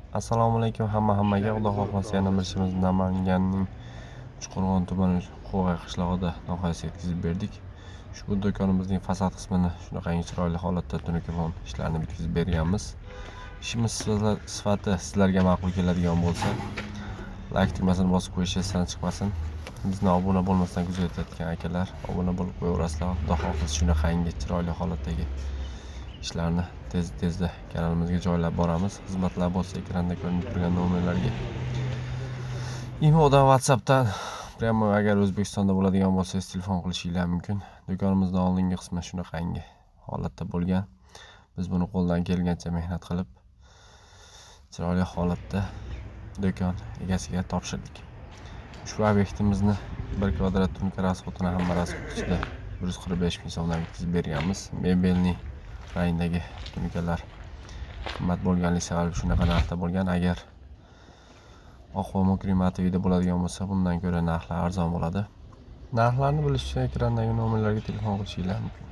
Assalomu alaykum hammaga. Xudo xohlasa, yana bir ishimiz Namanganning Uchqo'rg'on tumani, Quva qishlog'ida nihoyasiga yetkazib berdik. Ushbu do'konimizning fasad qismini shunaqangi chiroyli holatda tunukafon ishlarini bitkazib berganmiz. Ishimiz sifati sizlarga ma'qul keladigan bo'lsa, layk tugmasini bosib qo'yish esdan chiqmasin. Bizni obuna bo'lmasdan kuzatayotgan akalar obuna bo'lib qo'yaverasizlar. Xudo xohlasa, shunaqangi chiroyli holatdagi ishlarni tez tezda kanalimizga joylab boramiz. Xizmatlar bo'lsa, ekranda ko'rinib turgan nomerlarga Imodan, WhatsAppdan прямо, agar O'zbekistonda bo'ladigan bo'lsangiz, telefon qilishinglar mumkin. Do'konimizning oldingi qismi shunaqangi holatda bo'lgan. Biz buni qo'ldan kelgancha mehnat qilib, chiroyli holatda do'kon egasiga topshirdik. Ushbu obyektimizni 1 kvadrat tunuka расход ini, hamma расход ichida 145 ming so'mdan bitkazib berganmiz. Мебельный rangdagi tunukalar qimmat bo'lganligi sababli shunaqa narxda bo'lgan. Agar oq va мокрый матовый da bo'ladigan bo'lsa, bundan ko'ra narxlar arzon bo'ladi. Narxlarni bilish uchun ekrandagi nomerlarga telefon qilishinglar mumkin.